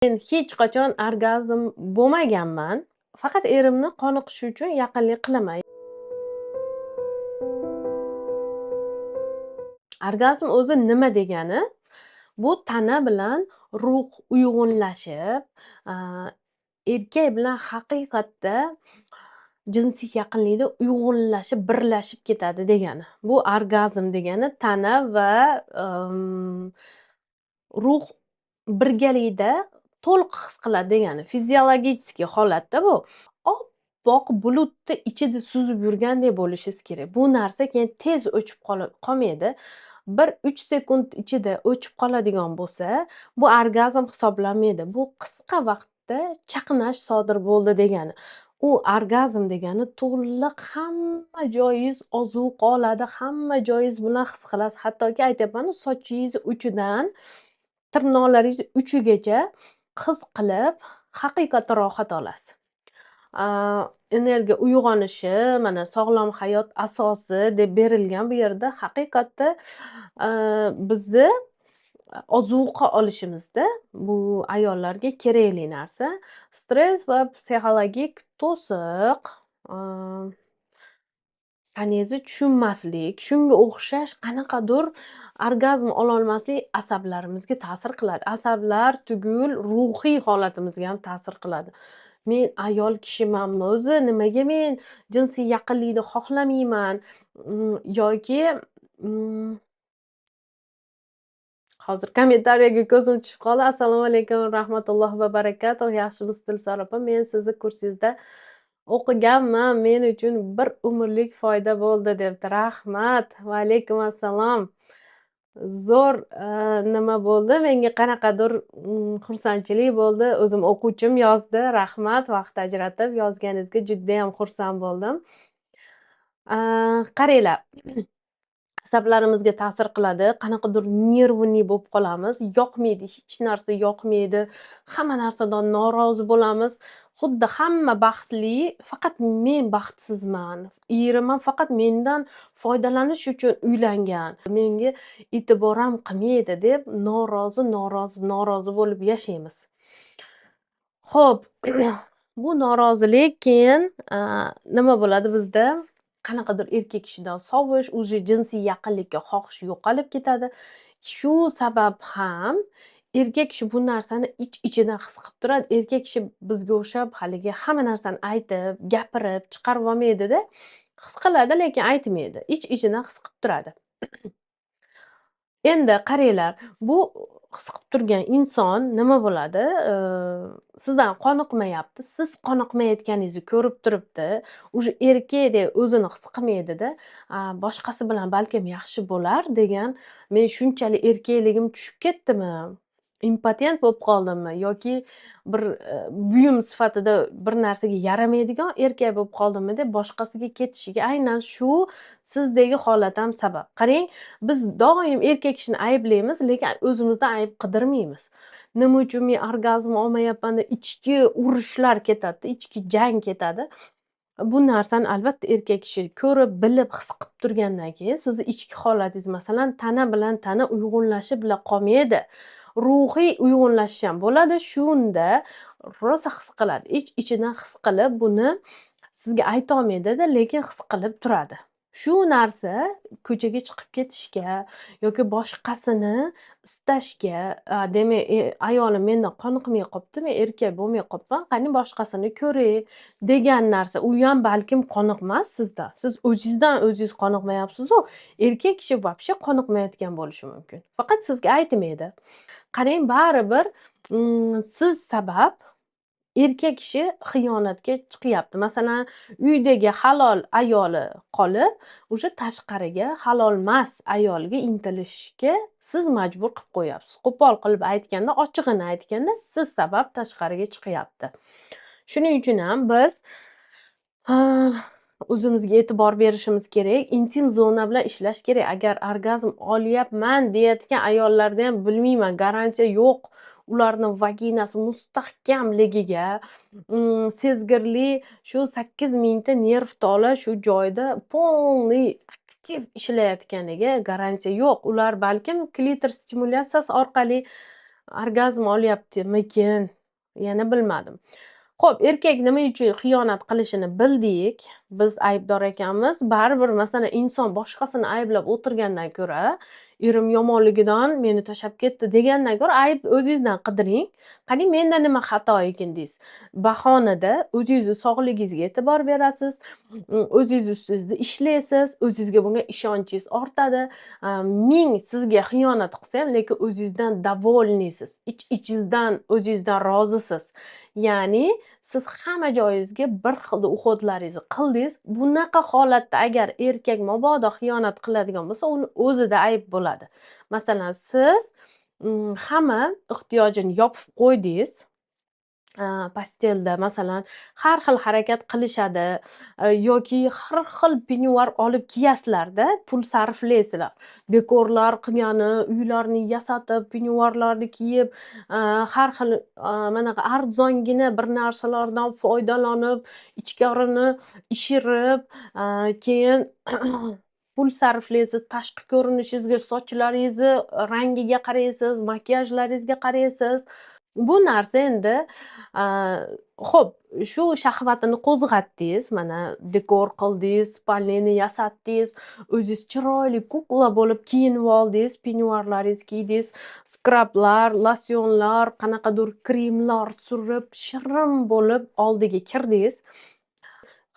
Men hech qachon orgazm bo'lmaganman. Faqat erimni qoniqishi uchun yaqinlik qilaman. Orgazm o'zi nima degani? Bu tana bilan ruh uyg'unlashib, erkak bilan haqiqatda jinsiy yaqinlikda uyg'unlashib, birlashib ketadi degani. Bu orgazm degani tana va ruh birgalikda to'liq his qiladi degani. Fiziologik holatda bu. Oppoq bulutni ichida suzib yurgandek bo'lishingiz kerak. Bu narsa keyin tez o'chib qolmaydi. 1-3 sekund ichida o'chib qoladigan bo'lsa, bu orgazm hisoblanmaydi. Bu qisqa vaqtda chaqnash sodir bo'ldi degani. U orgazm degani to'liq hamma joyingiz ozuqa oladi, hamma joyingiz bilan his qilasiz. Hattoki aytyapman, sochingiz uchidan tirnoqlaringiz uchigacha his qilib, haqiqatda rohat olasiz. Energiya uyg'onishi, mana sog'lom hayot asosi deb berilgan bu yerda haqiqatda bizni ozuqa olishimizda bu ayollarga kerakli narsa. Stress va psixologik to'siq, tanangizni tushunmaslik, shunga o'xshash qanaqadir orgazm ololmaslik asablarimizga ta'sir qiladi. Asablar tugul ruhiy holatimizga ham ta'sir qiladi. Men ayol kishimanmi o'zi, nimaga men jinsiy yaqinlikni xohlamayman yoki hozir kommentariyaga ko'zim tushib qoldi. Assalomu alaykum rahmatullohi va barakatuh. Yaxshimisiz Dilsora opa? Men sizni kursingizda o'qiganman. Men uchun bir umrlik foyda bo'ldi debdi. Rahmat. Va alaykum assalom. Zo'r nima bo'ldi? Menga qanaqadir xursandchilik bo'ldi. O'zim o'quvchim yozdi. Rahmat, vaqt ajratib yozganingizga juda ham xursand bo'ldim. Qaranglar. Asablarimizga ta'sir qiladi, qanaqadir nervniy bo'lib qolamiz, yoqmaydi, hech narsa yoqmaydi, hamma narsadan norozi bo'lamiz. Xuddi hamma baxtli, faqat men baxtsizman. Erim ham faqat mendan foydalanish uchun uylangan, menga e'tibor ham qilmaydi deb norozi, norozi, norozi bo'lib yashaymiz. Xo'p, bu norozilik keyin nima bo'ladi bizda? Qanaqadir erkak kishidan sovish, уже jinsiy yaqinlikka xohish yo'qolib ketadi. Shu sabab ham erkak kishi bu narsani ich-ichidan his qilib turadi. Erkak kishi bizga o'xshab haligi hamma narsani aytib, gapirib, chiqarib olmaydi-da. His qiladi, lekin aytmaydi. Ich-ichidan his qilib turadi. Endi qaranglar, bu his qilib turgan inson nima bo'ladi? Sizdan qoniqmayapti, siz qoniqmayotganingizni ko'rib turibdi. Уже erkakdek o'zini his qilmaydi-da. Boshqasi bilan balkim yaxshi bo'lar degan, men shunchalik erkakligim tushib ketdimi? Impotent bo'lib qoldimmi yoki bir buyum sifatida bir narsaga yaramaydigan erkak bo'lib qoldimmi deb boshqasiga ketishiga aynan shu sizdagi holat ham sabab. Qarang, biz doim erkak kishini ayblaymiz, lekin o'zimizdan ayb qidirmaymiz. Nima uchun men orgazm olmayapman deb ichki urushlar ketadi, ichki jang ketadi. Bu narsani albatta erkak kishi ko'rib, bilib, his qilib turgandan keyin sizni ichki holatingiz, masalan, tana bilan tana uyg'unlashib qolmaydi. Ruhiy uyg'unlashish ham bo'ladi. Shunda rosa his qiladi. Ich-ichidan his qilib, buni sizga ayta olmaydi-da, lekin his qilib turadi. Shu narsa ko'chaga chiqib ketishga yoki boshqasini istashga, demak, ayolim mendan qoniqmay qopti, men erkak bo'lmay qopman, qani boshqasini ko'ray degan narsa. U ham balkim qoniqmas sizdan. Siz o'zingizdan o'zingiz qoniqmayapsiz-u, erkak kishi вообще qoniqmayotgan bo'lishi mumkin. Faqat sizga aytmaydi. Qarang, baribir siz sabab erkak kishi xiyonatga chiqyapti. Masalan, uydagi halol ayoli qolib, o'sha tashqariga halolmas ayolga intilishga siz majbur qilib qo'yapsiz. Qo'pol qilib aytganda, ochig'ini aytganda, siz sabab tashqariga chiqyapti. Shuning uchun ham biz o'zimizga e'tibor berishimiz kerak, intim zona bilan ishlash kerak. Agar orgazm olyapman deyotgan ayollarda ham bilmayman, garantiya yo'q. Ularning vaginasi mustahkamligiga, sezgirli shu 8000 ta nerv tola shu joyda полный aktiv ishlayotganiga garantiya yo'q. Ular balkim klitor stimulyatsiyasi orqali Orgazm olyaptimikin, yana bilmadim. Xo'p, erkak nima uchun xiyonat qilishini bildik. Biz aybdor ekanmiz. Baribir masalan inson boshqasini ayblab o'tirgandan ko'ra, erim yomonligidan meni tashlab ketdi degandan ko'ra ayb o'zingizdan qidiring. Qani menda nima xato ekan deysiz. Bahonada o'zingizni sog'ligingizga e'tibor berasiz, o'zingiz ustingizda ishlaysiz, o'zingizga bo'lgan ishonchingiz ortadi. Ming sizga xiyonat qilsa ham, lekin o'zingizdan dovolniysiz, ich-ichingizdan o'zingizdan rozisiz. Ya'ni siz hamma joyingizga bir xil uxodlaringizni qildingiz. Bunaqa holatda agar erkak mabodo xiyonat qiladigan bo'lsa, uni o'zida ayb bo'ladi. Masalan, siz hamma ehtiyojini yopib qo'ydingiz. Pastelda masalan har xil harakat qilishadi yoki har xil penyuar olib kiyasizlarda, pul sarflaysizlar. Dekorlar qilgani, uylarni yasatib, penyuarlarni kiyib, har xil manaqa arzongina bir narsalardan foydalanib, ichkarini ishirib, keyin pul sarflaysiz, tashqi ko'rinishingizga, sochlaringizni rangiga qaraysiz, makiyajlaringizga qaraysiz. Bu narsa endi, xo'p, shu shahvatini qo'zg'atdingiz, mana dekor qildingiz, spalniyni yasatdingiz, o'zingiz chiroyli kukla bo'lib kiyinib oldingiz, penyuarlaringizni kiydingiz, skrablar, losyonlar, qanaqadir kremlar surib, shirin bo'lib oldiga kirdingiz.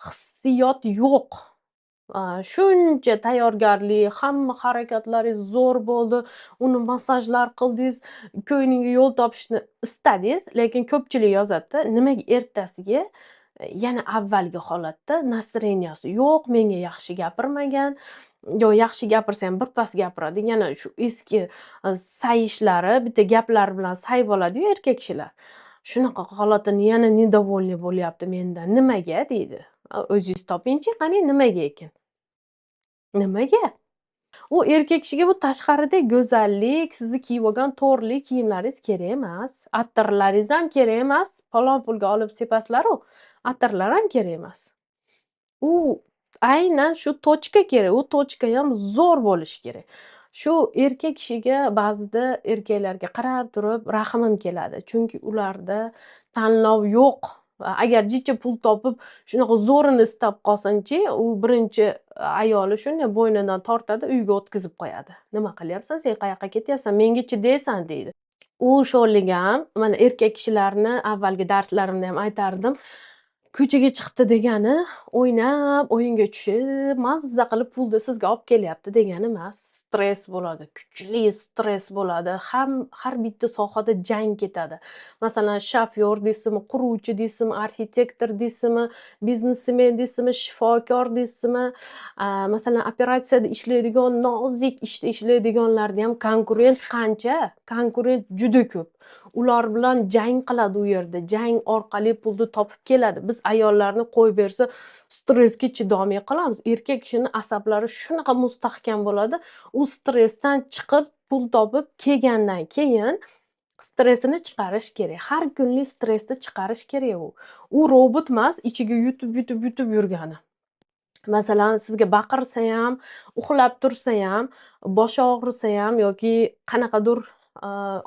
Hissiyot yo'q. Shuncha tayyorgarlik, hamma harakatlaringiz zo'r bo'ldi, uni massajlar qildingiz, ko'ngliga yo'l topishni istadingiz, lekin ko'pchilik yozadi-da, nimaga ertasiga yana avvalgi holatda настроенияsi yo'q, menga yaxshi gapirmagan, yo yaxshi gapirsa ham birpas gapiradi, yana shu eski sayishlari, bitta gaplar bilan sayib oladi-yu erkak kishilar. Shunaqa holatini yana недовольный bo'lyapti mendan. Nimaga deydi. O'zingiz topingchi, qani nimaga ekan? Nimaga? U erkak kishiga bu tashqarida go'zallik, sizni kiyib olgan to'rli kiyimlaringiz kerak emas, atirlaringiz ham kerak emas, falon pulga olib sepasizlar-u, atirlar ham kerak emas. U aynan shu tochka kerak, u tochka ham zo'r bo'lishi kerak. Shu erkak kishiga ba'zida erkaklarga qarab turib rahmim keladi, chunki ularda tanlov yo'q. Agar jicha pul topib shunaqa zo'rini istab qolsinchi, u birinchi ayoli shunday bo'ynidan tortadi, uyga o'tkazib qo'yadi. Nima qilyapsan, sen qayoqqa ketyapsan, menga chidaysan deydi. U sho'rlik ham, mana erkak kishilarni avvalgi darslarimda ham aytardim, ko'chaga chiqdi degani o'ynab, o'yinga tushib, mazza qilib pulni sizga olib kelyapti degani emas. Stress bo'ladi, kuchli stress bo'ladi. Ham har bitta sohada jang ketadi. Masalan, shofyor deysizmi, quruvchi deysizmi, arxitektor deysizmi, biznesmen deysizmi, shifokor deysizmi, masalan, operatsiyada ishlaydigan, nozik ishda ishlaydiganlarda ham konkurent qancha? Konkurent juda ko'p. Ular bilan jang qiladi u yerda, jang orqali pulni topib keladi. Biz ayollarni qo'yib bersa stressga chidolmay qolamiz. Erkak kishining asablari shunaqa mustahkam bo'ladi, u stressdan chiqib pul topib kelgandan keyin stressini chiqarish kerak. Har kunlik stressni chiqarish kerak u. U robot emas, ichiga yutib, yutib, yutib yurgani. Masalan, sizga baqirsa ham, uxlab tursa ham, boshi og'risa ham yoki qanaqadir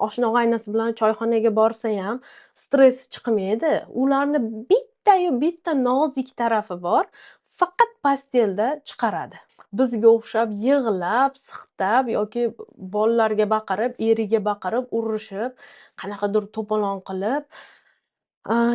oshna og'aynasi bilan choyxonaga borsa ham stress chiqmaydi. Ularni bitta-yu bitta nozik tarafi bor, faqat pastelda chiqaradi. Bizga o'xshab yig'lab, siqtab yoki bolalarga baqirib, eriga baqirib, urushib, qanaqadir to'polon qilib,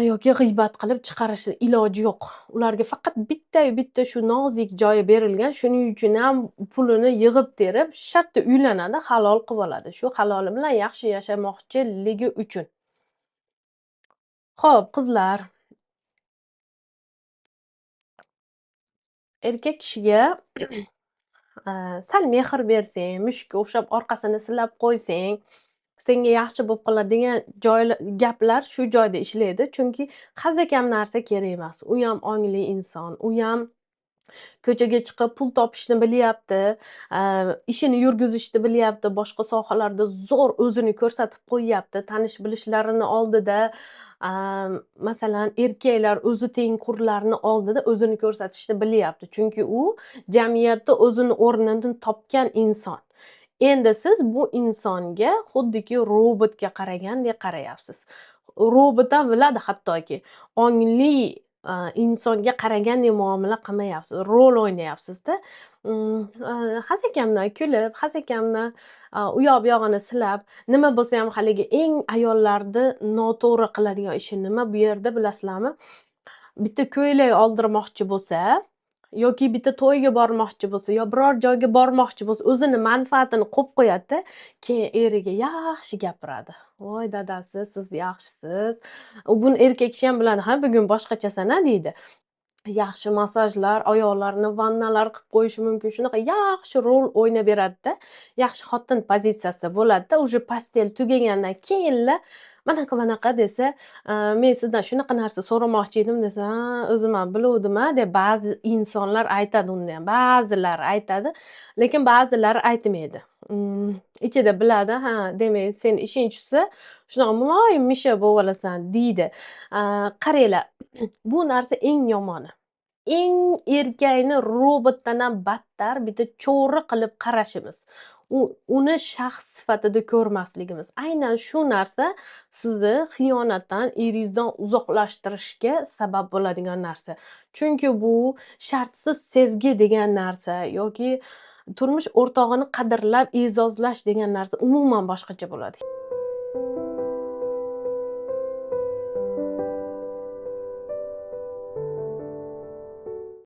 yoki g'iybat qilib chiqarishni iloji yo'q. Ularga faqat bitta-yu bitta shu nozik joyi berilgan, shuning uchun ham pulini yig'ib terib, shartta uylanadi, halol qilib oladi. Shu haloli bilan yaxshi yashamoqchiligi uchun. Xo'p, qizlar. Erkak kishiga sal mehr bersang, mushukka o'xshab orqasini silab qo'ysang, senga yaxshi bo'lib qoladi degan gaplar shu joyda ishlaydi. Chunki hazakam narsa kerak emas. U ham ongli inson, u ham ko'chaga chiqib pul topishni bilyapti, ishini yurgizishni bilyapti, boshqa sohalarda zo'r o'zini ko'rsatib qo'yyapti, tanish bilishlarini oldida, masalan, erkaklar o'zi tengqurlarni oldida o'zini ko'rsatishni bilyapti. Chunki u jamiyatda o'zini o'rnini topgan inson. Endi siz bu insonga xuddiki robotga qaragandek qarayapsiz. Robot ham biladi, hattoki ongli insonga qaragandek muomala qilmayapsiz, rol o'ynayapsizda. Hasakamdan kulib, hasakamdan u yoq bu yog'ini silab, nima bo'lsa ham haligi eng ayollarni noto'g'ri qiladigan ishi nima bu yerda bilasizlarmi? Bitta ko'ylak oldirmoqchi bo'lsa yoki bitta to'yga bormoqchi bo'lsa yo biror joyga bormoqchi bo'lsa, o'zini manfaatini qo'yib qo'yadi-da, keyin eriga yaxshi gapiradi. Voy dadasi, siz yaxshisiz. U buni erkak kishi ham biladi, ha bugun boshqachasan-a deydi. Yaxshi massajlar, oyoqlarini vannalar qilib qo'yishi mumkin. Shunaqa yaxshi rol o'ynab beradida, yaxshi xotin pozitsiyasida bo'ladida, уже постель tugagandan keyinla manaqa manaqa desa, men sizdan shunaqa narsa so'ramoqchi edim desa, ha, o'zim ham biluvdim-a deb ba'zi insonlar aytadi unda ham. Ba'zilari aytadi, lekin ba'zilari aytmaydi. Ichida biladi, ha, demak, sen ishing tushsa, shunaqa muloyim misha bo'lib olasan deydi. Qaranglar, bu narsa eng yomoni. Eng erkakni robotdan ham battar bitta cho'ri qilib qarashimiz. Uni shaxs sifatida ko'rmasligimiz. Aynan shu narsa sizni xiyonatdan, eringizdan uzoqlashtirishga sabab bo'ladigan narsa. Chunki bu shartsiz sevgi degan narsa yoki turmush o'rtog'ini qadrlab, e'zozlash degan narsa umuman boshqacha bo'ladi.